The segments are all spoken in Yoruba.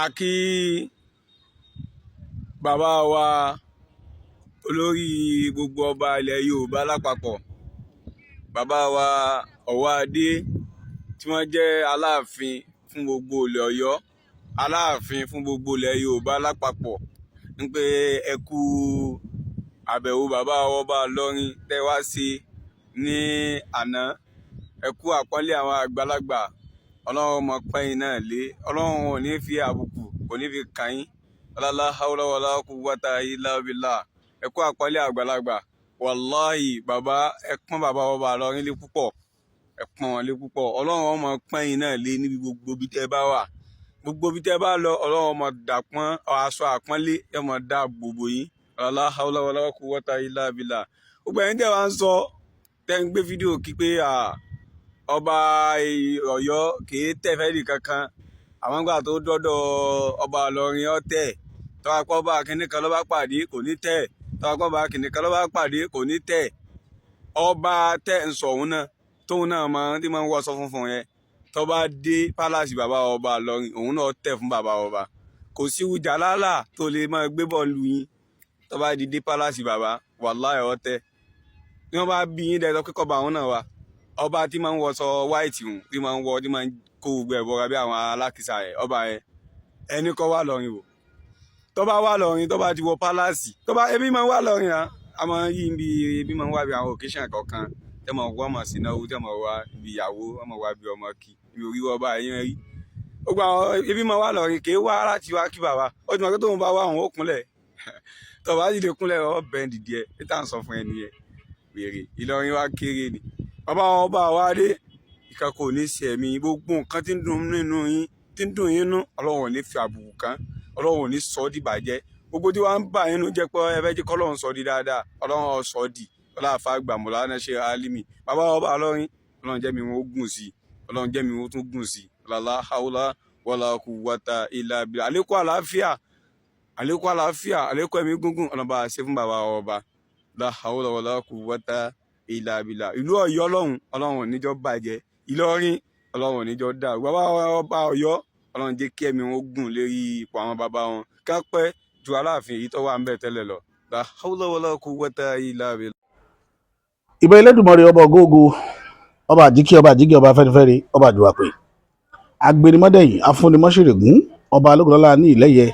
A kí bàbá wa olórí gbogbo ọba ilẹ̀ Yorùbá lápapọ̀, bàbá wa Ọ̀wọ́adé, tí wọ́n jẹ́ Aláàfin fún gbogbo ilẹ̀ Ọ̀yọ́, Aláàfin fún gbogbo ilẹ̀ Yorùbá lápapọ̀, ń pé ẹ kú àbẹ̀wò bàbá ọba Ìlọrin tẹ́ wá sí ní àná. Ẹ kú àpọ́nlé àwọn àgbàlagbà. Ọlọ́run ọmọ pẹ́yìn náà lé, Ọlọ́run ò ní fi àbùkù, kò ní fi kàn yín. La hawla wala quwwata illa billah. Ẹ kú àpọ́nlé àgbàlagbà. Wàláhì, bàbá, ẹ pọ́n bàbá ọba Ìlọrin lé púpọ̀, ẹ pọ́n wọn lé púpọ̀. Ọlọ́run ọmọ pẹ́yìn náà lé níbi gbogbo ibi tẹ́ bá wà, gbogbo ibi tẹ́ bá lọ. Ọlọ́run ọmọ dàpọ́n aṣọ àpọ́nlé ẹ mọ̀ dá gbogbo yín. La hawla wala quwwata illa billah. Gbogbo ẹ̀yin tẹ́ wá ń sọ, tẹ́ ń gbé fídíò kí pé ọba Ọ̀yọ́ kìí tẹ̀ fẹ́ kankan, àwọn gbà tó dọ́dọ̀ ọba Ìlọrin ọ̀tẹ̀, tọ́wọ́ pọ́ bá kínní kan ló bá pàdé, kò ní tẹ̀, tọ́wọ́ pọ́ bá kínní kan ló bá pàdé, kò ní tẹ̀. Ọba tẹ̀ ń sọ òun náà, tóun náà máa tí máa ń wọṣọ funfun yẹn, tó bá dé palace bàbá ọba Ìlọrin, òun náà tẹ̀ fún bàbá ọba. Kò sí wùjà lálà tó lè máa gbé bọ́ọ̀lù yín. Tó bá di dé palace bàbá, wàláhì, ọ̀tẹ̀ bí wọ́n bá bí yín dẹ́tọ́ kíkọ́ bá àwọn náà wá. Ọba tí máa ń wọṣọ white hùn, tí máa ń wọ, tí máa ń kó gbogbo ẹ̀ bọ́ra bí àwọn alákìsà ẹ̀, ọba yẹn, ẹni kọ́ wà lọ́rin wò. Tó bá wà lọ́rin, tó bá ti wọ palace, tó bá ebi máa ń wà lọ́rin à, a máa ń yí ibi ebi máa ń wá bí àwọn occasion kọ̀ọ̀kan tẹ́ mọ̀ wọ́n mọ̀ sí náwó, tẹ́ mọ̀ wá ibi ìyàwó, wọ́n mọ̀ wá bí ọmọ kí ibi orí ọba yẹn rí. Gbogbo àwọn ebi máa wà lọ́rin, kì í wá láti wá kí bàbá. Ó ti mọ̀ pé tóun bá wá, òun ó kúnlẹ̀. Tó bá sì lè kúnlẹ̀, ọ bẹ́ẹ̀ dìde ẹ̀ níta ń sọ fún ẹ nìyẹn. Wèrè Ìlọrin wá kéré ni. Bàbá ọba wa dé, ìkan kò ní ṣe ẹ̀mí. Gbogbo nǹkan tí ń dùn nínú yín, tí ń dùn yín nú, Ọlọ́run ò ní fi àbùkù kàn, Ọlọ́run ò ní sọ ọ́ dìbàjẹ́. Gbogbo tí wọ́n ń bà yín nú jẹ́ pé ẹ fẹ́ jẹ́ kọ́lọ́run sọ di dáadáa, Ọlọ́run ó sọ di ọlọ́àfà gbàmùlá náà ṣe alimi. Bàbá ọba Ìlọrin, Ọlọ́run jẹ́ mi wọn ó gùn sí i, Ọlọ́run jẹ́ mi wọn ó tún gùn sí i. La hawla wala quwwata illa billah. Àlékún àlàáfíà, àlékún àlàáfíà, àlékún ẹ̀mí gígùn, Ọlọ́run bá ṣe fún bàbá ọba. La hawla wala quwwata illa billah. Ìlú Ọ̀yọ́ lọ́hùn, Ọlọ́run ò ní jọ́ bàjẹ́. Ìlọrin, Ọlọ́run ò ní jọ́ dà. Bàbá ọba Ọ̀yọ́, Ọlọ́run jẹ́ kí ẹ̀mí wọn gùn lérí ipò àwọn bàbá wọn, ká pẹ́ ju Aláàfin èyí tó wà ń bẹ̀ tẹ́lẹ̀ lọ. La hawla wala quwwata illa billah. Ìbà Elédùmarè, ọba ògógó, ọba àjíkí, ọba àjíkí, ọba afẹ́nifẹ́re, ọba àjùwàpè, agbẹnimọ́dẹ̀yìn, afúnimọ́ṣẹ̀rẹ̀gún, ọba alógunlọ́lá ní ìlẹ́yẹ,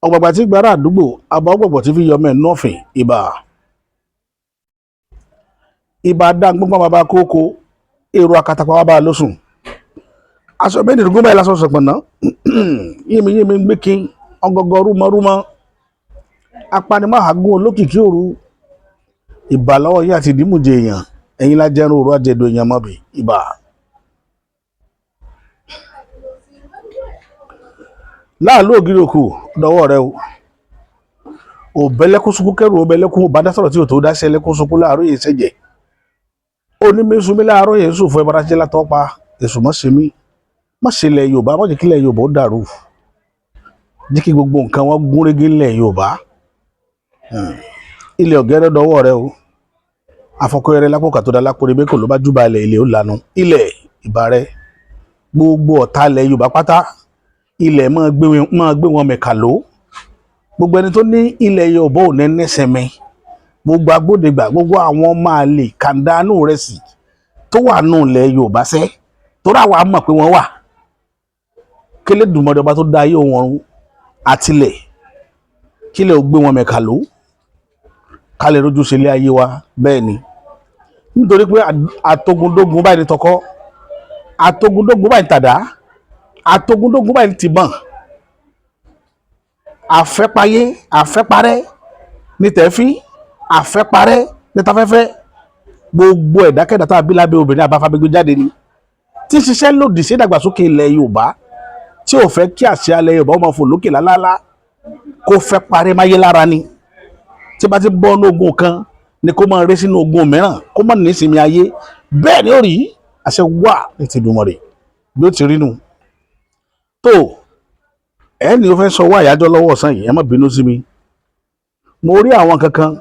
ọgbàgbà tí gbàrà àdúgbò, àbá ọgbọ̀gbọ̀ tí fi yọmọ ẹ̀ nọ́ọ̀fìn. Ìbà, ìbà dáńgbọ́n bàbá kókó, èrò àkàtàpá bàbá lóṣùn, aṣọ méjìdínlógún báyìí lásán sọ̀pọ̀nà yémi yémi ń gbé kín ọgọgọ rúmọrúmọ, apanimọ́hàgún, olókìkí òru. Ìbà lọ́wọ́ yín àti ìdímùjẹ èèyàn, ẹ̀yin lájẹrun òru, àjẹdò èèyàn mọ́bì. Ìbà. Láàlú ògiri òkú dọwọ́ rẹ o, òbẹ́lẹ́kún sunkún kẹrù, òbẹ́lẹ́kún òbádá sọ̀rọ̀ tí ò tó dáṣẹ́ lẹ́kún sunkún láàárọ̀ yìí ṣẹ̀jẹ̀ onímẹ̀sùnmí láàárọ̀ yìí sùn fún ẹbára jẹ́ látọ́ pa èṣù. Mọ́ ṣe mí, mọ́ ṣe ilẹ̀ Yorùbá, mọ́ jẹ́ kí ilẹ̀ Yorùbá ó dàrú, jẹ́ kí gbogbo nǹkan wọn gúnrégé ilẹ̀ Yorùbá. Ilẹ̀ ọ̀gẹ́rẹ́ dọwọ́ rẹ o, afọkọyẹrẹ lápò kàtó da lápò rebékò ló bá júbà ilẹ̀, ilẹ̀ ó lanu. Ilẹ̀, ìbà rẹ. Gbogbo ọ̀tá ilẹ̀ Yorùbá pátá, ilẹ̀ máa gbé wọn mẹ̀kà ló. Gbogbo ẹni tó ní ilẹ̀ Yorùbá ò ní nísinmi, gbogbo agbódegbà, gbogbo àwọn máa lè kàńdánù rẹ̀ sí tó wà nù ilẹ̀ Yorùbá sẹ́ torí àwa mọ̀ pé wọ́n wà. Kélédùmarè, ọba tó dá ayé òun ọ̀run àtilẹ̀, kílẹ̀ ò gbé wọn mẹ̀kà ló, ká lè rójú ṣe ilé ayé wa. Bẹ́ẹ̀ ni, nítorí pé àtogundógun báyìí ní tọkọ, àtogundógun báyìí ní tàdá, àtogundógun báyìí ní tìbọn, àfẹ́payé àfẹ́parẹ́ ní tẹ̀fín, àfẹ́parẹ́ ní tafẹ́fẹ́. Gbogbo ẹ̀dákẹ́dá tá a bí lábẹ́ obìnrin àbáfábẹ́gbé jáde ni tí ń ṣiṣẹ́ lòdì sí ìdàgbàsókè ilẹ̀ Yorùbá, tí ò fẹ́ kí àṣẹ ilẹ̀ Yorùbá ó máa fò lókè lálálá, kó fẹ́ parẹ́ máyé lára ni. Tí bá ti bọ́ ní ogun kan ni kó máa ré sínú ogun mìíràn, kó má ní ìsinmi ayé. Bẹ́ẹ̀ ni ó rí, àṣẹ wà ní ti Èdùmàrè, bí ó ti rí nù. Tó ẹ ní o fẹ́ sọ owó àyájọ́ lọ́wọ́ ọ̀sán yìí, ẹ má bínú sí mi. Mo rí àwọn kankan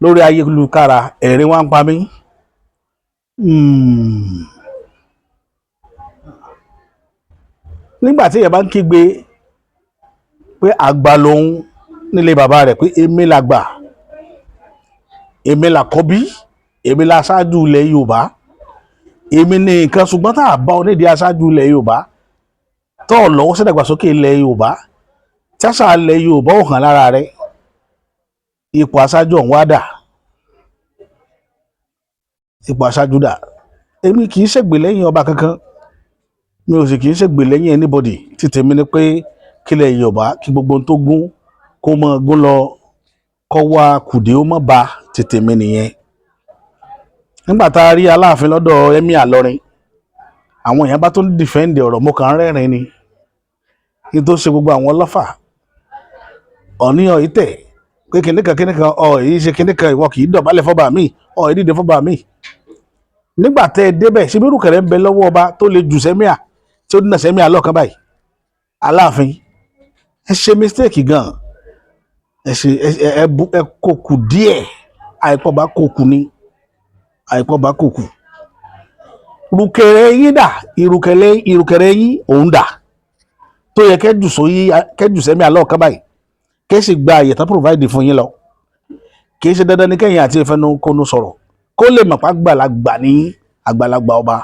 lórí ayélujára, ẹ̀rín wá ń pa mí. Nígbà tí èèyàn bá ń kígbe pé àgbà lòun nílé bàbá rẹ̀, pé èmi làgbà, èmi làkọ́bí, èmi la aṣáájú ilẹ̀ Yorùbá, èmi ní nǹkan, ṣùgbọ́n tá a bá ọ nídìí aṣáájú ilẹ̀ Yorùbá, tó o lọ́wọ́ sí ìdàgbàsókè ilẹ̀ Yorùbá, tí àṣà ilẹ̀ Yorùbá ò hàn lára rẹ̀, ipò aṣáájú ọ̀hún wá dà? Ipò aṣáájú dà? Èmi kì í ṣègbè lẹ́yìn ọba kankan, mi ò sì kì í ṣègbè lẹ́yìn anybody. Tí tèmi ni pé kílẹ̀ Yorùbá, kí gbogbo ohun tó gún kó mọ́ gún lọ, kọ́ wá kùdé ó mọ́ ba. Tí tèmi nìyẹn. Nígbà tá a rí Aláàfin lọ́dọ̀ Emir Ìlọrin, àwọn èèyàn bá tó ń defend ọ̀rọ̀, mo kàn ń rẹ́rìn ni. Ní tó ṣe gbogbo àwọn ọlọ́fà ọ̀níyàn ìtẹ̀ pé kìnìkan kìnìkan ọ̀ èyí ṣe kìnìkan, ìwọ kì í dọ̀bálẹ̀ fọ́ba mi, ọ̀ èyí dìde fọ́ba mi. Nígbà tẹ́ ẹ débẹ̀, ṣe bí rúkẹ̀rẹ̀ ń bẹ lọ́wọ́ ọba tó lè jù sẹ́míà, tí ó dínà sẹ́míà lọ́ọ̀kan báyìí? Aláàfin, ẹ ṣe mistake gan. Ẹ ṣe ẹ bu ẹ kókù díẹ̀. Àìpọ̀ bá kókù ni, àìpọ̀ bá kókù. Rùkẹ̀rẹ̀ yín dà? Ìrùkẹ̀rẹ̀ yín òun dà tó yẹ kẹ́jù sóyí, kẹ́jù sẹ́míà lọ́ọ̀kan báyìí, kẹ́ sì gba àyè tán provide fún yín lọ? Kì í ṣe dandan ní kẹ́yìn àti ìfẹnukonu sọ̀rọ̀ kó lè mọ̀ pé àgbàlagbà ní àgbàlagbà ọba.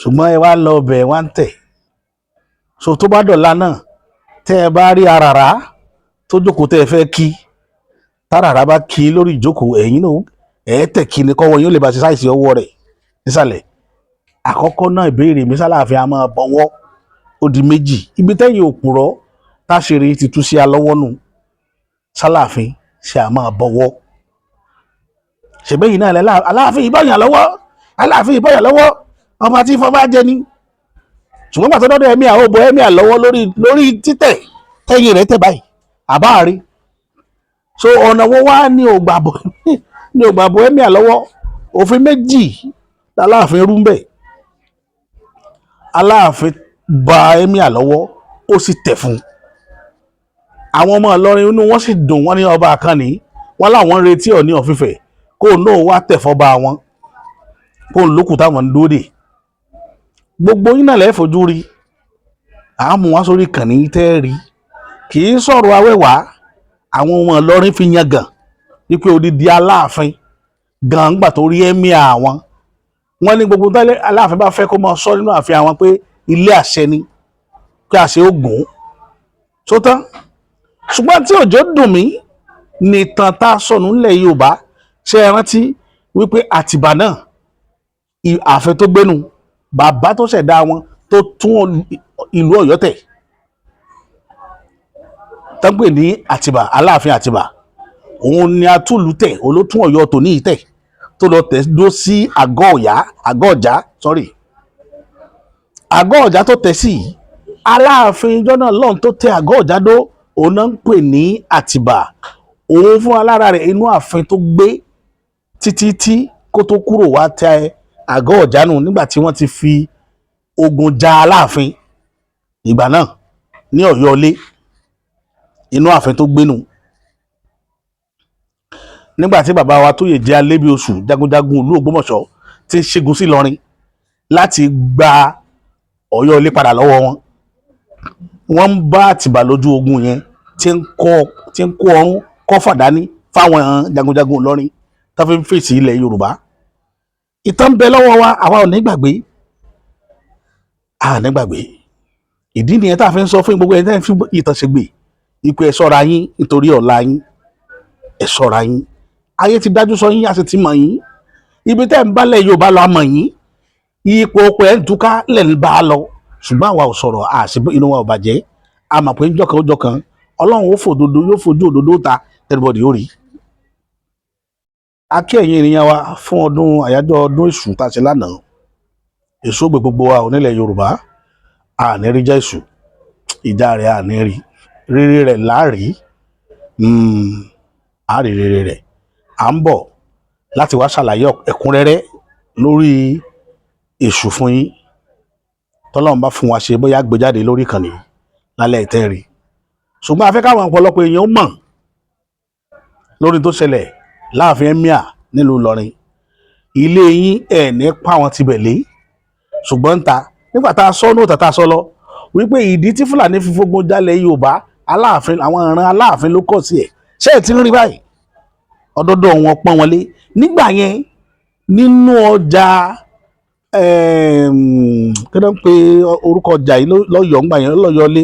Ṣùgbọ́n ẹ wá lọ bẹ̀, wá ń tẹ̀. So tó bá dọ̀la náà, tẹ́ ẹ bá rí aràrá tó jókòó tẹ́ ẹ fẹ́ kí, táràrá bá kí lórí ìjókòó, ẹ̀yin náà ẹ̀ tẹ̀ kí ni kọ́wọ́ yín ó lè bá ṣe size ọwọ́ rẹ̀ nísàlẹ̀. Àkọ́kọ́ náà, ìbéèrè mi, sálàáfíà a máa bọ̀wọ́? Ó di méjì. Ibi tẹ́yìn òpùrọ́ táṣìírí ti tú sí alọ́wọ́ nù. Sálàáfín ṣe a máa bọ̀wọ́? Ṣèbẹ́yìn náà lẹ́la Aláàfin ìbọ̀yàn lọ́wọ́, Aláàfin ìbọ̀yàn lọ́wọ́, ọba tí fọba jẹ ni. Ṣùgbọ́n gbàtọ́ dọ́dọ̀ ẹ̀mí àwọn òbọ̀ ẹ̀mí àlọ́wọ́ lórí títẹ̀ tẹ́yìn rẹ̀ tẹ̀ báyìí àbáàrí. So ọ̀nà wo wá ní ògbàbọ̀ ẹ̀mí àlọ́wọ́? Òfin méjì láláàfin rú ń bẹ̀. Aláàfin ba ẹ̀mí àlọ́wọ́, ó sì tẹ̀ fún un. Àwọn ọmọ Ìlọrin, inú wọn sì dùn. Wọ́n ní ọba àkànní wọn láwọn ń retí Ọọ̀ni of Ifẹ̀ kó náà wá tẹ̀ fọba wọn, kó lókù táwọn ń dóde. Gbogbo yín náà lẹ́ẹ̀ fojú rí, àmú wá sórí ìkànnì tẹ́ rí. Kì í sọ̀rọ̀ awẹ́wà. Àwọn ọmọ Ìlọrin fi yan gàn wípé odidi Aláàfin gan gbà tó rí ẹ́míà àwọn. Wọ́n ní gbogbo tẹ́lẹ̀ Aláàfin bá fẹ́ kó máa sọ nínú ààfin àwọn pé ilé àṣẹ ni, pé àṣẹ ó gùn tó tán. Ṣùgbọ́n tí òjò dùn mí nìtàn tá a sọnù ńlẹ̀ Yorùbá. Ṣé ẹ rántí wípé Àtìbà náà, ààfin tó gbénu bàbá tó ṣẹ̀dá wọn tó tún ìlú Ọ̀yọ́ tẹ̀, tán pè ní Àtìbà, Aláàfin Àtìbà, òun ni atúlù tẹ̀, olótún Ọ̀yọ́ tòní tẹ̀, tó lọ tẹ̀ dó sí àgọ́ ọ̀yá, àgọ́ ọ̀já, sorry, àgọ́ ọ̀já tó tẹ̀ sí yìí. Aláàfin ìjọ náà lọ́hùn tó tẹ àgọ́ ọ̀já dó, òun náà ń pè ní Àtìbà. Òun fún alára rẹ̀, inú ààfin tó gbé títí tí kó tó kúrò wá tẹ àgọ́ ọ̀já nù, nígbà tí wọ́n ti fi ogun ja Aláàfin ìgbà náà ní Ọ̀yọ́ ilé, inú ààfin tó gbénu. Nígbà tí bàbá wa tó yè jẹ́ Alébíoṣù, jagunjagun ìlú Ògbómọ̀ṣọ́, tí ń ṣẹ́gun sí Ìlọrin láti gba Ọ̀yọ́ ilé padà lọ́wọ́ wọn, wọ́n ń bá Àtìbà lójú ogun yẹn tí ń kó ọrún kọ́ fàdání fáwọn jagunjagun Ìlọrin tó fi ń fèsì ilẹ̀ Yorùbá. Ìtàn ń bẹ lọ́wọ́ wa, àwa ò ní gbàgbé, a ní gbàgbé. Ìdí nìyẹn tá a fi ń sọ fún gbogbo ẹni tẹ́ ń fi ìtàn ṣègbè ipò, ẹ ṣọ́ra yín nítorí ọ̀la yín, ẹ ṣọ́ra yín. Ayé ti dájú sọ yín, a sì ti mọ̀ yín. Ibi tẹ́ ń bálẹ̀ Yorùbá lọ, a mọ̀ yín. Ipò pẹ̀ ń túká lẹ̀ ń bá a lọ, ṣùgbọ́n àwa ò sọ̀rọ̀ àṣì, inú wa ò bàjẹ́. A mọ̀ pé njọ́kan ó jọkan, Ọlọ́run ó fòdodo, yóò fojú òdodo ta, everybody ó rí. A kí ẹ̀yin ènìyàn wa fún ọdún àyájọ́ ọdún Èṣù tá a ṣe lánàá. Èṣù ògbè gbogbo wa onílẹ̀ Yorùbá, àní rí jẹ́ Èṣù, ìjà rẹ̀ àní rí, rírí rẹ̀ láàrí, àárí rírí rẹ̀. À ń bọ̀ láti wá ṣàlàyé ẹ̀kúnrẹ́rẹ́ lórí Èṣù fún yín. Tọ́lọ́run bá fún wa ṣe, bóyá gbé jáde lórí ìkànnì lálẹ́ ìtẹ́rì. Ṣùgbọ́n a fẹ́ káwọn ọ̀pọ̀lọpọ̀ èèyàn mọ̀ lórí tó ṣẹlẹ̀ láàfin emir nílùú Ìlọrin. Ilé yín ẹ̀ ní pa àwọn tibẹ̀ lé, ṣùgbọ́n ń ta Nígbà tá a sọ ní òtà tá a sọ lọ wípé ìdí tí Fúlàní fi fogun jálẹ̀ Yorùbá, Aláàfin, àwọn ìran Aláàfin ló kọ̀ sí ẹ̀. Ṣé ẹ̀ ti ń rí báyìí? Ọdọọdọ wọn pọ́n wọn lé nígbà yẹn nínú ọjà. Kí ló ń pe orúkọ ọjà yìí lọ́yọ̀ọ́ ńgbà yẹn? Lọ́yọ̀ọ́ lé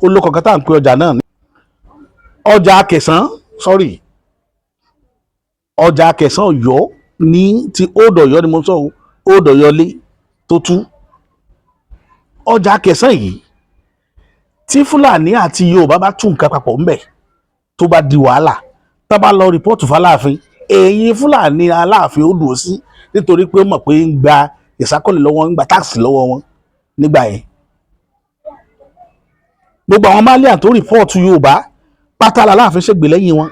olókọ̀ kan tá à ń pe ọjà náà ní ọjà Akẹsàn, sorry, ọjà Akẹsàn Ọ̀yọ́ ní ti Old Ọ̀yọ́ ni mo sọ o, Old Ọ̀yọ́ lé tó tú ọjà Akẹsàn yìí. Tí Fúlàní àti Yorùbá bá tún nǹkan papọ̀ ńbẹ̀, tó bá di wàhálà, tá bá lọ report fáláàfin, èyí Fúlàní Aláàfin ó dùn sí, nítorí pé ó mọ̀ pé ń gba ìsákọ́lẹ̀ lọ́wọ́, ń gba tax lọ́wọ́ wọn nígbà yẹn. Gbogbo àwọn Malian tó report Yorùbá pátá l'Aláàfin ṣègbè lẹ́yìn wọn.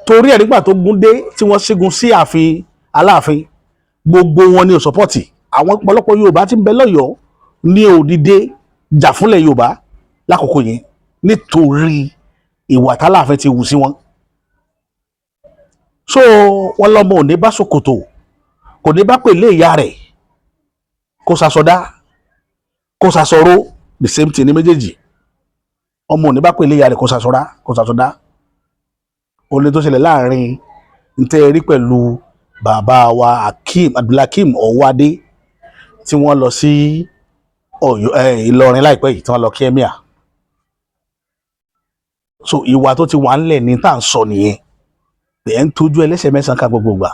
Torí ẹ̀, nígbà tó gún dé tí wọ́n ṣígun sí ààfin Aláàfin, gbogbo wọn ni ò support. Àwọn ọ̀pọ̀lọpọ̀ Yorùbá tí ń bẹ lọ́yọ̀ọ́ ní òdìdé jà fúnlẹ̀ Yorùbá lákòókò yẹn, nítorí ìwà tálàfin ti wù sí wọn. So wọn lọmọ ò ní bá ṣòkòtò, kò ní bá pèlè ìyá rẹ̀ kó sasọdá kó sasọró. The same thing ní méjèèjì. Ọmọ ò ní bá pèlè ìyá rẹ̀ kó sasọdá kó sasọdá. Ó ní tó ṣẹlẹ̀ láàrin ntẹ́ rí pẹ̀lú bàbá wa Akeem Abdulhakeem Ọwádé tí wọ́n lọ sí Ọ̀yọ́, Ìlọrin láìpẹ́ yìí, tí wọ́n lọ kí emir. So ìwà tó ti wà ńlẹ̀ ní tá à ń sọ nìyẹn, ẹ̀ ń tójú ẹlẹ́sẹ̀ mẹ́sàn-án ká gbogbo gbà.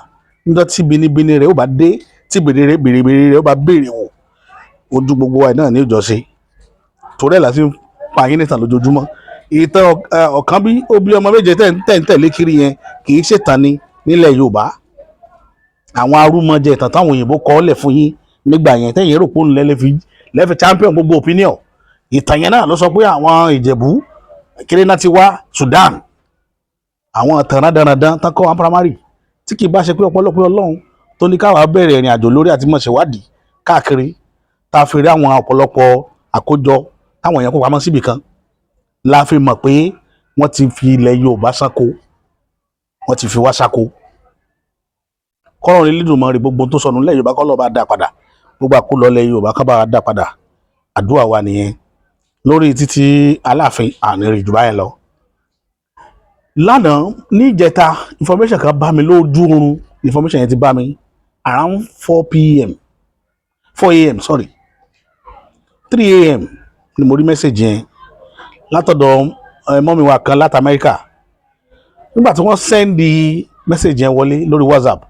Níjọ́ tí binibini rẹ̀ ó bá dé, tí bèrè bèrè rẹ̀ ó bá béèrè wò, ojú gbogbo wa náà ní ìjọsìn. Torí ẹ̀ láti ń pa yín nìtàn lójoojúmọ́. Ìtàn ọ̀kan bí ó bí ọmọ méje tẹ̀ ń tẹ̀lé kiri yẹn, kì í ṣètàn ni nílẹ̀ Yorùbá. Àwọn arúmọjẹ ìtàn táwọn òyìnbó kọ́ lẹ̀ fún yín nígbà yẹn, tẹ̀yìn rò pé òun lẹ́fi champion gbogbo opinion. Ìtàn yẹn náà ló sọ pé àwọn Ìjẹ̀bú kiri náà ti wá Sudan. Àwọn ìtàn rádaràdán tán kọ́ wọn primary, tí kì í bá ṣe pé ọ̀pọ̀lọpọ̀ Ọlọ́run tó ní káwa bẹ̀rẹ̀ ìrìn àjò lórí àti mọ̀ ṣèwádìí káàkiri, tá a fi rí àwọn ọ̀pọ̀lọpọ̀ àkójọ táwọn èèyàn kó pamọ́ síbì kan, la fi mọ̀ pé wọ́n ti fi ilẹ̀ Yorùbá sáko, wọ́n ti fi wá sáko. Kọ́rọ̀ Elédùmarè, gbogbo tó sọnù nílẹ̀ Yorùbá, kọ́ lọ́ọ́ bá dá padà. Gbogbo àkólọ́ ilẹ̀ Yorùbá, kọ́ bá dá padà. Àdúrà wa nìyẹn. Lórí títí Aláàfin, àní rí jù báyẹn lọ. Lánàá, ní ìjẹta, information kan bá mi lójú oorun. Information yẹn ti bá mi around 4 p.m., 4 a.m., sorry, 3 a.m. ni mo rí message yẹn látọ̀dọ̀ mummy wa kan láti Amẹ́ríkà. Nígbà tí wọ́n send message yẹn wọlé lórí WhatsApp,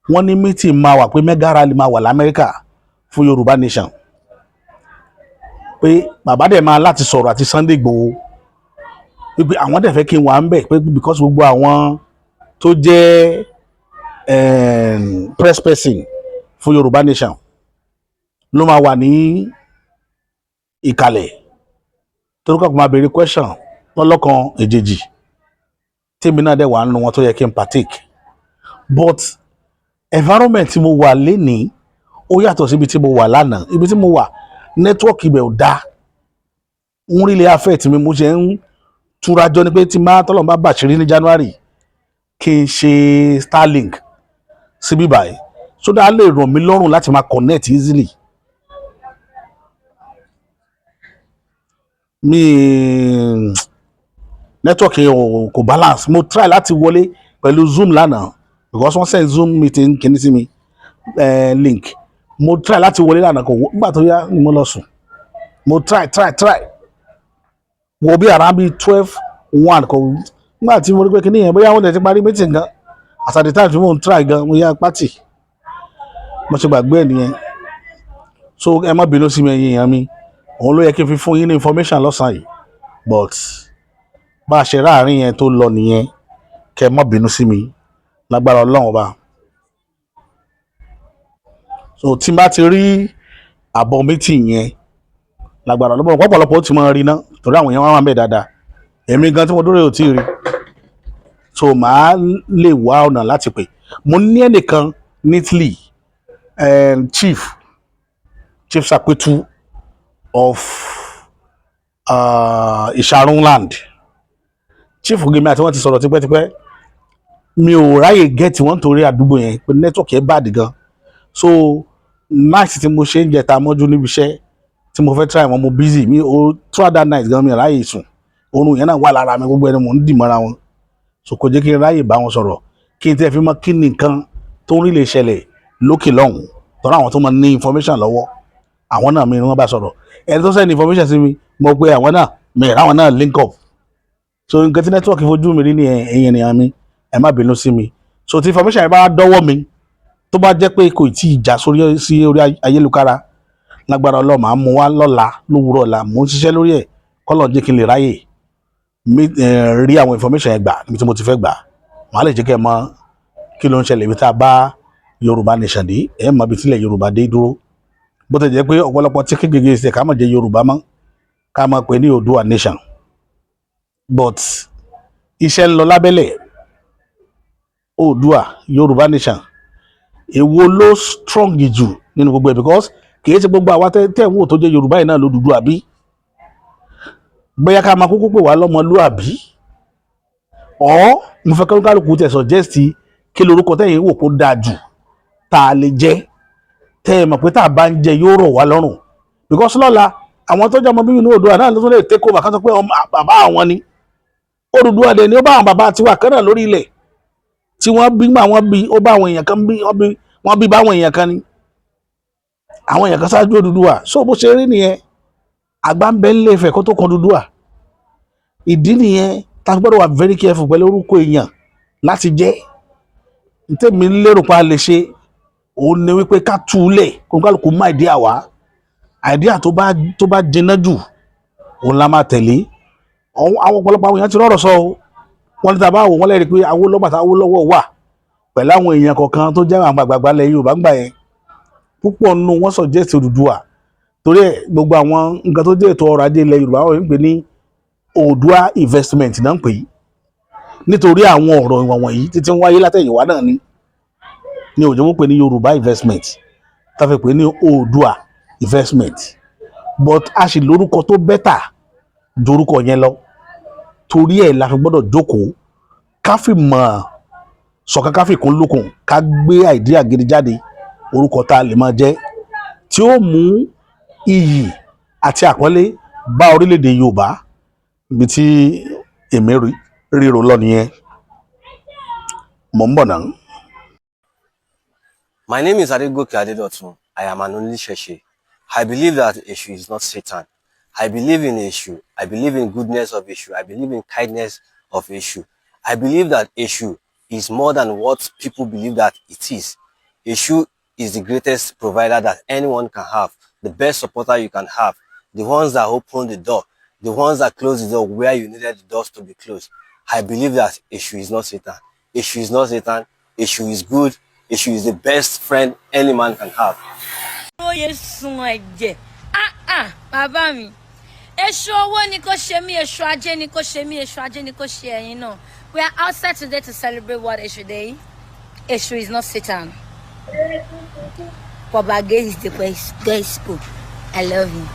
wọ́n ní meeting máa wà, pé mega rally máa wà lamẹ́ríkà fún Yorùbá Nation, pé bàbá dẹ̀ máa láti sọ̀rọ̀ àti Sunday Igboho, wípé àwọn dẹ̀ fẹ́ kí n wà ń bẹ̀, pé because gbogbo àwọn tó jẹ́ press person fún Yorùbá Nation ló máa wà ní ìkàlẹ̀, torí kọ́ máa béèrè question lọ́lọ́kan èjèèjì, tèmi náà dẹ̀ wà nínú wọn tó yẹ kí n partake. But environment tí mo wà lénìí, ó yàtọ̀ síbi tí mo wà lánàá. Ibi tí mo wà, network ibẹ̀ ò dáa, ń rí ilé affect mi. Mo ṣe ń túrajọ ni pé tí máa tọ́lọ̀ bá bàṣírí ní January, kí n ṣe Starlink síbí báyìí, so that lè rọ̀ mí lọ́rùn láti máa connect easily. Mi network yẹn ò kò balance. Mo try láti wọlé pẹ̀lú Zoom lánàá, because wọ́n send Zoom meeting kìíní sí mi, link. Mo try láti wọlé lánàá, kò wọ. Nígbà tó yá ni mo lọ sùn. Mo try, try, try wọ bí around bí 12, 1, kò. Nígbà tí mo rí pé kíní yẹn, bóyá wọ́n lè ti parí meeting gan as at the time tí mo ń try gan, mo yá pátì, mo ṣe gbàgbé ẹ̀ nìyẹn. So ẹ má bínú sí mi, ẹ̀yin èèyàn mi. Òun ló yẹ kí n fi fún yín ní information lọ́sàn-án yìí, but bá a ṣe ráàrin yẹn tó lọ nìyẹn. Kẹ́ ẹ má bínú sí mi, lágbára Ọlọ́run Ọba. So tí n bá ti rí àbọ̀ meeting yẹn, lágbára Ọlọ́run, ọ̀pọ̀lọpọ̀ ó ti máa rí ná, torí àwọn èèyàn wá wà ń bẹ̀ dáadáa. Èmi gan tí mo dúró ò tí ì rí, so màá lè wá ọ̀nà láti pè. Mo ní ẹnìkan ní Italy, Chief Sapetu of Ìṣàrún land. Chief Gemi àti wọn ti sọ̀rọ̀ tipẹ́tipẹ́. Mi ò ráyè get wọn torí àdúgbò yẹn, pé network yẹn bad gan. So night tí mo ṣe ń jẹta mọ́jú níbi iṣẹ́ tí mo fẹ́ try wọn, mo busy mi o throughout that night gan. Mi ò ráyè sùn, oorun yẹn náà wà lára mi, gbogbo ẹni mò ń dì mọ́ra wọn. So kò jẹ́ kí n ráyè bá wọn sọ̀rọ̀, kí n tẹ́ fi mọ̀ kí ni nǹkan tó ń rí lè ṣẹlẹ̀ lókè lọ́hùn. Tọ́ra àwọn tó máa ní information lọ́wọ́, àwọn náà mi ni wọ́n bá sọ̀rọ̀. Ẹni tó send information sí mi, mo pe àwọn náà, mi ìráwọn náà link up. So nǹkan tí network fojú mi rí ní ẹ̀yìn ènìyàn mi, ẹ má bínú sí mi. So tí information yẹn bá dọ́wọ́ mi, tó bá jẹ́ pé kò tí ì já sórí sí orí ayélujára, lágbára Ọlọ́run, máa mú wá lọ́la lówùúrọ̀ ọ̀la. Mò ń ṣiṣẹ́ lórí ẹ̀, kọ́lọ̀ jẹ́ kí n lè ráyè rí àwọn information yẹn gbà níbi tí mo ti fẹ́ gbà. Màá lè jẹ́ kẹ́ ẹ mọ̀ kí ló ń ṣẹlẹ̀ ibi tá a bá Yorùbá nation dé. Ẹ mọ̀ ibi tílẹ̀ Yorùbá dé dúró. Bó ti jẹ́ pé ọ̀pọ̀lọpọ̀ tí kékeré ṣe ká má jẹ́ Yorùbá mọ́, ká máa pè ní Oòduà nation, but iṣẹ́ ń lọ lábẹ́lẹ̀. Oòduà, Yorùbá nation, èwo ló strong jù nínú gbogbo ẹ̀? Because kìí ṣe gbogbo àwa tẹ́ ń wò tó jẹ́ Yorùbá yìí náà lódùdú, àbí bóyá ká máa kúkú pè wá lọ́mọlúàbí ọ̀. Mo fẹ́ kí kálukú tẹ̀ suggest kí lorúkọ tẹ̀yìn wò kó dáa jù tá a lè jẹ́, tẹ́ ẹ mọ̀ pé tá a bá ń jẹ yóò rọ̀ wá lọ́rùn. Because lọ́la, àwọn tó jẹ́ ọmọ bíbí inú Oòduà náà ló tún lè take over, ká sọ pé ọmọ bàbá àwọn ni Odùduwà dẹ̀ ni. Ó bá àwọn bàbá tiwa kan náà lórí ilẹ̀ tí wọ́n bí gbà wọ́n bí, ó bá àwọn èèyàn kan bí wọ́n bí, wọ́n bí báwọn èèyàn kan ni, àwọn èèyàn kan ṣáájú Odùduwà. So bó ṣe rí nìyẹn, àgbà ń bẹ ń lé Ifẹ̀ kó tó kan Odùduwà. Ìdí nìyẹn tá a gbọ́dọ̀ wà very careful pẹ̀lú orúkọ èèyàn láti jẹ́. Ntẹ́mi lérò pa lè ṣe òun ni wípé ká tú u lẹ̀, kó kálukú má idea wá. Idea tó bá jiná jù, òun la máa tẹ̀lé. Àwọn ọ̀pọ̀lọpọ̀ àwọn èèyàn ti rọ̀rọ̀ sọ o. Wọ́n ní tàbá wò wọ́n lẹ́rìí pé Awólọ́wọ̀ àti Awólọ́wọ̀ wà pẹ̀lú àwọn èèyàn kọ̀ọ̀kan tó jẹ́ àwọn àgbààgbà ilẹ̀ Yorùbá ń gbà yẹn, púpọ̀ nínú wọn suggest Odùduwà. Torí ẹ̀, gbogbo àwọn nǹkan tó jẹ́ ètò ọrọ̀ ajé ilẹ̀ Yorùbá, wọ́n ń pè ní Oòduà investment náà ń pè é, nítorí àwọn ọ̀rọ̀ ìwọ̀n wọ̀nyí títí ń wáyé látẹ̀yìnwá náà ni òjò wọ́n pè ní Yorùbá investment, tá a fi pè ní Oòduà investment. But a sì lórúkọ tó better jorúkọ yẹn lọ. Torí ẹ̀ la fi gbọ́dọ̀ jókòó, ká fi mọ̀ ṣọ̀kan, ká fi kún lókun, ká gbé idea gidi jáde, orúkọ tá a lè máa jẹ́ tí ó mú iyì àti àpọ́nlé bá orílẹ̀-èdè Yorùbá. Ibi tí èmi ríro lọ nìyẹn. Mò ń bọ̀ náà. My name is Adegoke Adedotun. I am an Oníṣẹ̀ṣe. I believe that Eshu is not Satan. I believe in Eshu. I believe in goodness of Eshu. I believe in kindness of Eshu. I believe that Eshu is more than what people believe that it is. Eshu is the greatest provider that anyone can have, the best supporter you can have, the ones that open the door, the ones that close the door where you needed the doors to be closed. I believe that Eshu is not Satan. Eshu is not Satan. Eshu is good. Eshu is the best friend any man can have. Oyè sun ẹ̀jẹ̀. Ah ah, bàbá mi, èṣù owó ni kò ṣe mí, èṣù ajé ni kò ṣe mí, èṣù ajé ni kò ṣe ẹ̀yin náà. We are outside today to celebrate what? Èṣù Day. Èṣù is not Satan. Propagate is the gospel. I love you.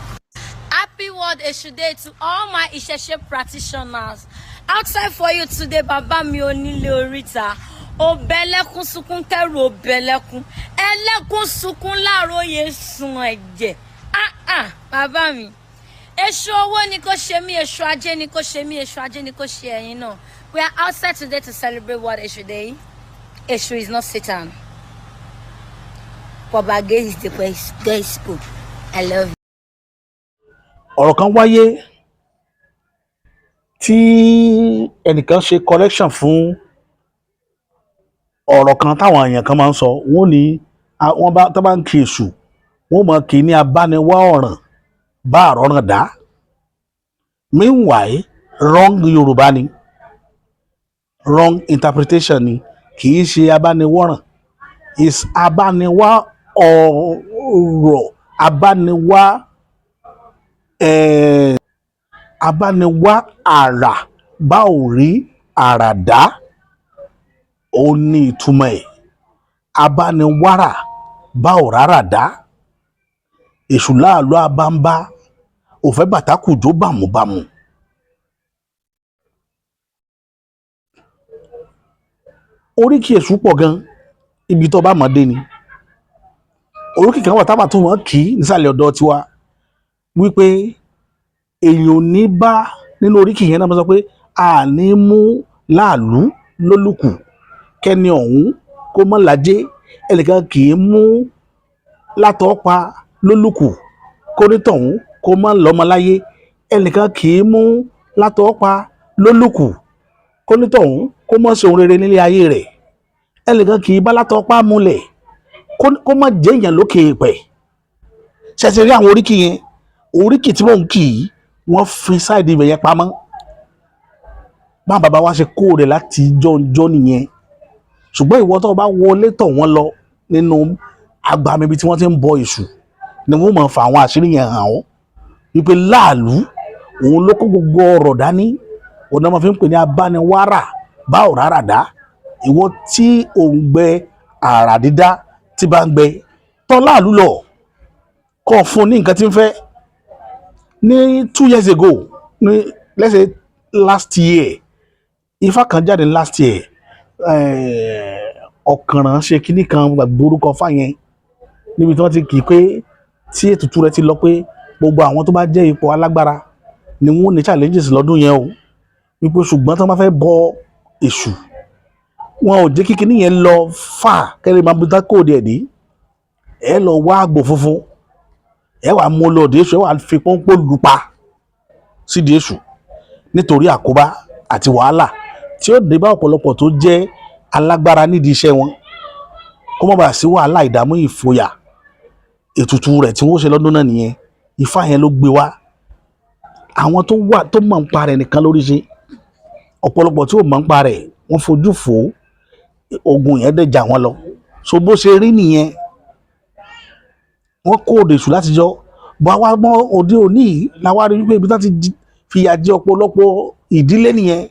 Happy World Èṣù Day to all my Ìṣẹ̀ṣe practitioners. Outside for you today, bàbá mi onílé oríta. Òbẹ̀lẹ́kún sunkún kẹ́rù òbẹ̀lẹ́kún. Ẹlẹ́kún sunkún láàróyè sun ẹ̀jẹ̀. Ah ah, bàbá mi. Èṣù owó ni kò ṣe mí, èṣù ajé ni kò ṣe mí, èṣù ajé ni kò ṣe ẹ̀yin náà. We are outside today to celebrate what? Èṣù Day. Èṣù is not Satan. Propagate is the gospel. I love you. Ọ̀rọ̀ kan wáyé tí ẹnìkan ṣe correction fún ọ̀rọ̀ kan táwọn èèyàn kan máa ń sọ. Wọ́n ní wọ́n bá tó bá ń kí èṣù, wọ́n mọ̀ kí ní abániwá ọ̀ràn bá àrọ́ràn dá. Meanwhile, wrong Yorùbá ni, wrong interpretation ni. Kì í ṣe abániwọ̀ràn, is abániwá ọ̀rọ̀, abániwá abániwá àrà bá ò rí àrà dá. Ó ní ìtumọ̀ ẹ̀, abániwárà bá ò rárá dá. Èṣù láàlú abámbá òfẹ́ bàtà kùjó bàmùbàmù. Oríkì èṣù pọ̀ gan, ibi tó bá mọ̀ dé ni. Oríkì kan wà tábà tó wọ́n kì í nísàlẹ̀ ọ̀dọ̀ tiwa wípé èèyàn ò ní bá nínú oríkì yẹn náà, mo sọ pé a ní mú láàlú lólùkù kẹ́ni ọ̀hún kó mọ́ lajẹ́. Ẹnìkan kì í mú látọ̀ọ́pa lólùkù kó nítọ̀hún kó mọ́ lọ́mọláyé. Ẹnìkan kì í mú látọ̀ọ́pa lólùkù kó nítọ̀hún kó mọ́ ṣe ohun rere nílé ayé rẹ̀. Ẹnìkan kì í bá látọ̀ọ́pa múlẹ̀ kó mọ́ jẹ́yàn lókè èèpẹ̀. Ṣẹ̀ṣẹ̀ rí àwọn oríkì yẹn? Oríkì tí mò ń kì í, wọ́n fi side ibẹ̀ yẹn pamọ́. Bá bàbá wa ṣe kó rẹ̀ láti jọ́njọ́ nìyẹn. Ṣùgbọ́n ìwọ tó o bá wọlé tọ̀ wọ́n lọ nínú agbami ibi tí wọ́n ti ń bọ èṣù ni wọ́n máa fa àwọn àṣírí yẹn hàn ọ́ wípé láàlú òun ló kó gbogbo ọ̀rọ̀ dání. Òun náà máa fi ń pè ní abániwárà bá ọ̀rá dá. Ìwọ tí òun gbẹ àrà dídá tí bá ń gbẹ tọ́ láàlú lọ kọ́ fún ní nǹkan tí ń fẹ́. Ní 2 years ago, ní let's say last year, ifá kan jáde last year, ọ̀kànràn ṣe kinní kan, gbàgbé orúkọ fáyẹn, níbi tí wọ́n ti kì í pé tí ètùtù rẹ̀ ti lọ pé gbogbo àwọn tó bá jẹ́ ipò alágbára ni wọ́n ní challenges lọ́dún yẹn o, wípé ṣùgbọ́n tí wọ́n bá fẹ́ bọ èṣù, wọn ò jẹ́ kí kinní yẹn lọ fà kẹ́lẹ́ máa bí tá kóòdù ẹ̀ dé. Ẹ lọ wá àgbò funfun, ẹ wàá mú lọ òde èṣù, ẹ wàá fi pọ́npọ́ lù pa sídìí èṣù nítorí àkóbá àti wàhálà tí ó dé bá ọ̀pọ̀lọpọ̀ tó jẹ́ alágbára nídìí iṣẹ́ wọn, kó má bàa sí wàhálà, ìdààmú, ìfòyà. Ètùtù rẹ̀ tí wọ́n ṣe lọ́dún náà nìyẹn. Ifá yẹn ló gbé wá. Àwọn tó wà tó mọ̀ ń pa rẹ̀ nìkan lórí ṣe. Ọ̀pọ̀lọpọ̀ tí ò mọ̀ ń pa rẹ̀, wọ́n fojú fò ó, ogun yẹn dẹ̀ jà wọ́n lọ. So bó ṣe rí nìyẹn. Wọ́n kó òde èṣù látijọ́ bọ́ wá mọ́ òde òní yìí la wá rí wípé ibi tí wọ́n ti fìyà jẹ ọ̀pọ̀lọpọ̀ ìdílé nìyẹn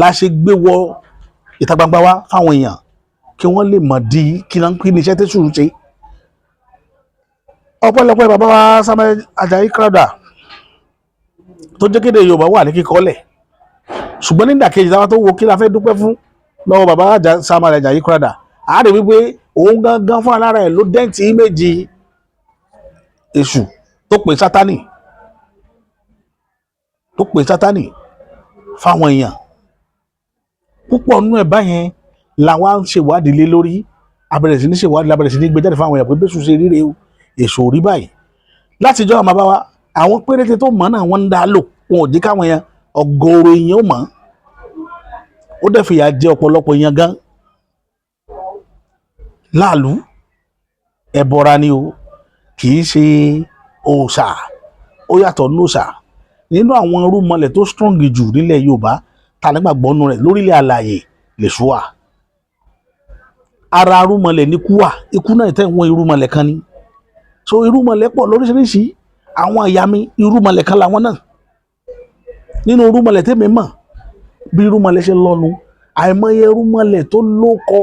la ṣe gbé wọ ìta gbangba wá fáwọn èèyàn kí wọ́n lè mọ̀ di kí náà kí ni iṣẹ́ tẹ́sù ń ṣe. Ọpẹ́lọpẹ́ bàbá wa Samuel Ajayi Crowther tó jẹ́ kéde Yorùbá wà ní kíkọ́lẹ̀. Ṣùgbọ́n nídàkejì, táwa tó wo kí la fẹ́ dúpẹ́ fún lọ́wọ́ bàbá Samuel Ajayi Crowther, a rí wípé òun gangan fún alára ẹ̀ ló dent image èṣù tó pè Sátánì, tó pè Sátánì fáwọn èèyàn púpọ̀. Nínú ẹ̀ báyẹn làwa ń ṣèwádìí lé lórí. A bẹ̀rẹ̀ sí ní ṣèwádìí, la bẹ̀rẹ̀ sí ní gbé jáde fáwọn èèyàn pé bẹ́sù ṣe ríre o, èṣù ò rí báyìí. Látijọ́ àwọn bàbá wa, àwọn péréte tó mọ̀ náà wọ́n ń dá lò, wọn ò jẹ́ káwọn èèyàn, ọ̀gọ̀ọ̀rọ̀ èèyàn ó mọ̀. Ó dẹ̀ fìyà jẹ ọ̀pọ̀lọpọ̀ èèyàn gan. Láàlú ẹbọra ni o, kì í ṣe òòṣà. Ó yàtọ̀ ní òòṣà. Nínú àwọn irúnmọlẹ̀ tó strong jù nílẹ̀ Yorùbá ta nígbàgbọ́ nù rẹ̀ lórílẹ̀ alààyè lèṣù wà. Ara irúnmọlẹ̀ ní kú wà. Ikú náà tẹ̀ wọ́n, irúnmọlẹ̀ kan ni. So irúnmọlẹ̀ pọ̀ lóríṣiríṣi. Àwọn ìyá mi, irúnmọlẹ̀ kan làwọn náà nínú irúnmọlẹ̀ tèmi mọ̀. Bí irúnmọlẹ̀ ṣe lọ́nu, àìmọye irúnmọlẹ̀ tó lóko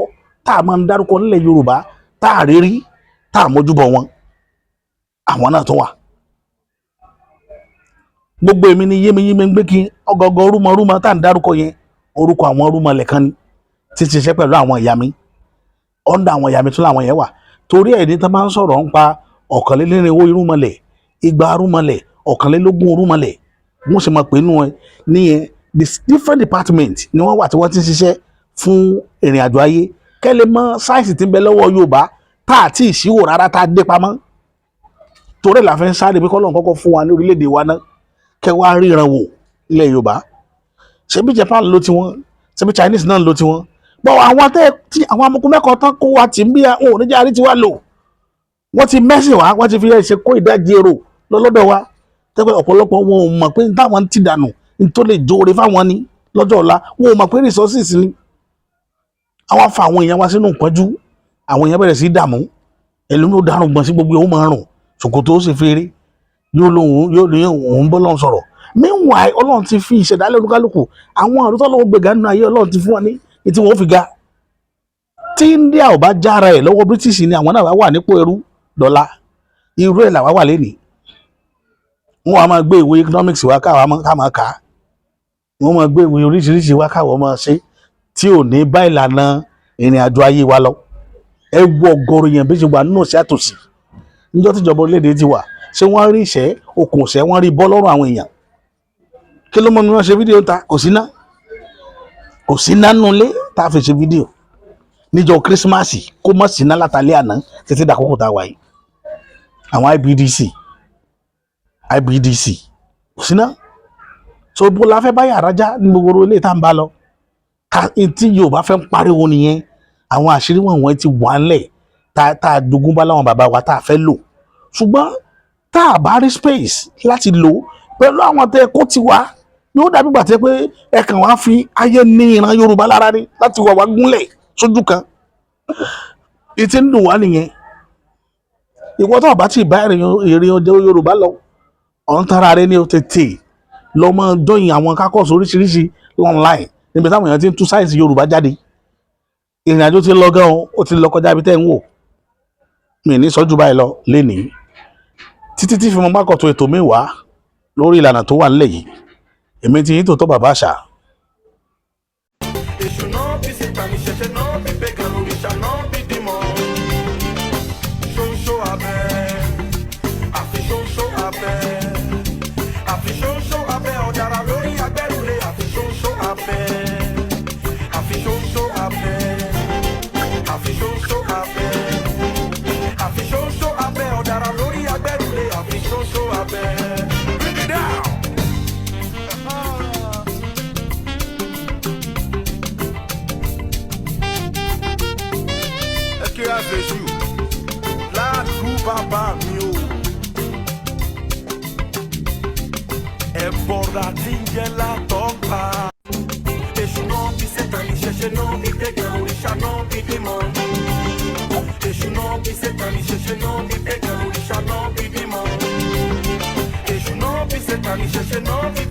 tá a máa ń dárúkọ nílẹ̀ Yorùbá tá a rí rí tá a mójúbọ wọn, àwọn náà tó wà. Gbogbo èmi ni yémiyémi ń gbé kí ọgọgọ rúmọrúmọ tá à ń dárúkọ yẹn, orúkọ àwọn rúmọlẹ̀ kan ni tí ń ṣiṣẹ́ pẹ̀lú àwọn ìyá mi. Under àwọn ìyá mi tún làwọn yẹn wà. Torí ẹ̀ ní tá máa ń sọ̀rọ̀ ń pa 124 irúnmọlẹ̀, 200 irúnmọlẹ̀, 21 irúnmọlẹ̀, wọ́n sì máa pè nínú ẹ níyẹn. The different department ni wọ́n wà tí wọ́n ti ń ṣiṣẹ́ fún ìrìn àjò ayé kẹ́lẹ́ mọ́ sáyẹ̀nsì tí ń bẹ lọ́wọ́ Yorùbá tá àti ìṣíwò rárá tá a dé pamọ́. Torí ẹ̀ la fi ń sáré pé kọ́lọ́n kọ́kọ́ fún wa ní orílẹ̀-èdè wa náà, kẹ́ wá ríran wò ilẹ̀ Yorùbá. Ṣebí Japan ló tiwọn, ṣebí Chinese náà ló tiwọn bọ́. Àwọn tẹ́ tí àwọn amukú mẹ́kọ̀ọ́ tán kó wa tì ń bí àwọn oníjà rí tiwa lò. Wọ́n ti mẹ́sìn wá, wọ́n ti fi ẹsẹ̀ kó ìdajì èrò lọ́lọ́dọ̀ wa tẹ́pẹ́. Ọ̀pọ̀lọpọ̀ wọn ò mọ̀ pé táwọn ti dànù ní tó lè jóore fáwọn ni lọ́jọ́ ọ̀la. Wọn ò mọ̀ pé resources ni. Àwọn afa àwọn èèyàn wá sínú ìpọ́njú, àwọn èèyàn bẹ̀rẹ̀ sí í dààmú. Ẹlòmíì ó dárùn gbọ̀n sí gbogbo, ó máa rùn, ṣòkòtò ó sì fèrè, yóò lóhùn, yóò ní òun bọ́ lọ́hùn sọ̀rọ̀. Meanwhile, Ọlọ́run ti fi ìṣẹ̀dálẹ̀ olúkálùkù, àwọn àrùn tó lọ́wọ́ gbẹ̀gà nínú ayé, Ọlọ́run ti fún wọn ní etí wọn ó fi ga. Tí India ò bá jára ẹ̀ lọ́wọ́ British ni àwọn náà wà nípò ẹrú dọ́là. Irú ẹ̀ làwa wà lénìí. Wọ́n wá máa gbé ìwé economics wá káwa ká máa kà á, wọ́n máa gbé ìwé oríṣiríṣi wá káwa máa ṣe tí ò ní bá ìlànà ìrìn àjò ayé wa lọ. Ẹ wo ọ̀gọ̀rọ̀ èèyàn bí ṣe wà nínú òṣì àtòsí. Níjọ́ tíjọba orílẹ̀-èdè ti wà, ṣé wọ́n rí ìṣẹ́ okùn ìṣẹ́, wọ́n rí bọ́ lọ́rùn àwọn èèyàn? Kí ló mọ́ mi wọ́n ṣe fídíò ta? Kò sí ná, kò sí ná nulẹ̀ tá a fi ṣe fídíò níjọ́ Kírísímàsì. Kó mọ̀ sí ná látàlẹ́ àná títí dàkókò tá a wà yìí. Àwọn IBDC, IBDC, kò sí ná. So bó la fẹ́ bá yàrá já ní gbogbo ilé tá à ń bá lọ ká tí Yorùbá fẹ́ ń pariwo nìyẹn. Àwọn àṣírí wọ̀nyí ti wà ńlẹ̀ tá a jogún bá láwọn bàbá wa tá a fẹ́ lò, ṣùgbọ́n tá a bá rí space láti lò pẹ̀lú àwọn tẹ kó ti wá, yóò dàbí gbà tẹ pé ẹ kàn wá fi ayé ní ìran Yorùbá lára ní láti wà wá gúnlẹ̀ sójú kan. Ìtì ń dùn wá nìyẹn. Ìwọ tó bá ti bá ìrìn ọjọ́ Yorùbá lọ, ọ̀ ń tara rẹ ní o. Tètè lọ mọ join àwọn caucus oríṣiríṣi online níbi táwọn èèyàn ti ń tú sáyẹ̀nsì Yorùbá jáde. Ìrìn àjò ti lọ gan o, ó ti lọ kọjá ibi tẹ́ ń wò. Mi ní sọ́jú báyìí lọ lénìí, títí tí fi mọ bákọ̀tún ètò mi wá lórí ìlànà tó wà nílẹ̀ yìí. Èmi ti yín tòótọ́, bàbá àṣà. Èṣù no be Satan, ìṣẹ̀ṣẹ̀ no be pagan, òrìṣà no be demon. Ṣóńṣó abẹ́, àfi ṣóńṣó abẹ́, àfi ṣóńṣó abẹ́, ọ̀dàrà lórí agbẹ́rùlé, àfi ṣóńṣó abẹ́, àfi ṣóńṣó abẹ́, àfi ṣóńṣó abẹ́, àfi ṣóńṣó abẹ́, ọ̀dàrà lórí agbẹ́rùlé, àfi ṣóńṣó abẹ́. Bring it down. Ẹ kí àfẹ́sù láàdú bàbá mi o. Ẹ̀bọ̀rà tí ń jẹ́ látọ̀pá. Èṣù no be Satan, ìṣẹ̀ṣẹ̀ no be pagan, òrìṣà no be demon. Èṣù no be Satan, ìṣẹ̀ṣẹ̀ no be pagan, òrìṣà no be demon. Èṣù no be Satan, ìṣẹ̀ṣẹ̀ no be